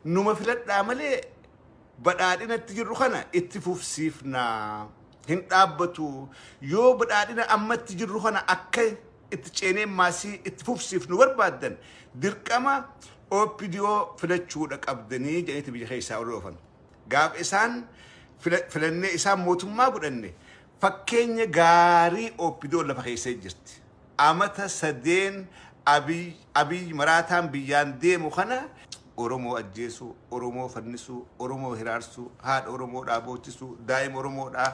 Numa filadhaa malee badhaadhinatti jirru kana itti fufsiifnaa. Hin dhaabbatu. Yoo badhaadhina ammatti jirru kana akka itti ceenee maasii itti fufsiifnu barbaaddan, dirqama OPDO filachuudha qabdanii jedhaniiti biyya keessaa ol oofan. Gaaf isaan filannee isaan mootummaa godhanne, fakkeenya gaarii OPDO lafa keessa jirti. Amata 3 Abiy maraataan biyyaan deemu kana Oromoo ajjeesuu, Oromoo fannisuu, Oromoo hiraarsuu, haadha Oromoodhaa boochisuu, daa'ima Oromoodhaa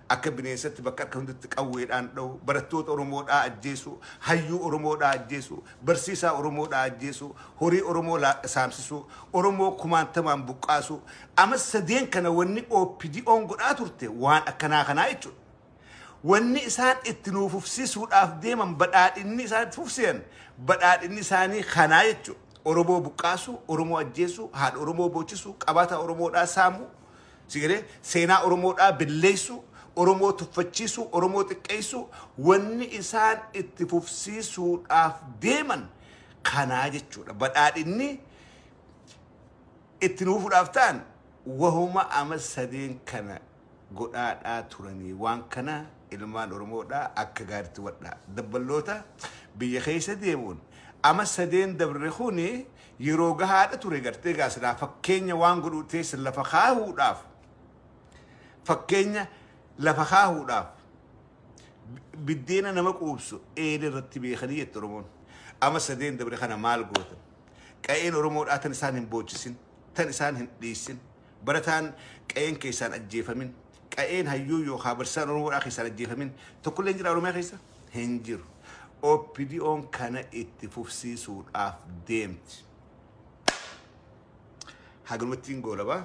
akka bineensatti bakka akka hundatti qawweedhaan dha'u, barattoota Oromoodhaa ajjeesuu, hayyuu Oromoodhaa ajjeesuu, barsiisaa Oromoodhaa ajjeesuu, horii Oromoo saamsisuu, Oromoo kumaantamaan buqqaasuu. Ama 3n kana wanni OPDO'n godhaa turte waan akkanaa kanaa jechuudha. Wanni isaan itti nuuf fufsiisuudhaaf deeman, badhaadhinni isaan itti fufsiisan, badhaadhinni isaanii kanaa jechuudha. Oromoo buqqaasuu, Oromoo ajjeesuu, haadha Oromoo boochisuu, qabaata Oromoodhaa saamuu, sigalee seenaa Oromoodhaa billeessuu, Oromoo tuffachiisuu, Oromoo xiqqeessuu, wanni isaan itti fufsiisuudhaaf deeman kanaa jechuudha. Badhaadhinni itti nuufuudhaaf ta'an wahuma ama 3n kana godhaadhaa turanii. Waan kana ilmaan Oromoodhaa akka gaariitti wadhaa. Dabballoota biyya keessa deemuun ama 3n dabre kuni yeroo gahaadha ture gartee gaasilaa fakkeenya waan godhuu teessa lafa kaahuudhaaf, fakkeenya lafa kaahuudhaaf. Biddeena nama quubsu eela irratti beekanii jette Oromoon. Ama 3n dabre kana maal gootan? Qa'een Oromoodhaa tan isaan hin boochisin, tan isaan hin dhiisin, barataan qa'een keessaan ajjeefamin, qa'een hayyuu yookaan barsiisaan Oromoodhaa keessaan ajjeefamin tokkollee hin jira Oromiyaa keessa? Hin jiru. OPDO'n kana itti fufsiisuudhaaf deemti. Hagalumatti hin goolabaa.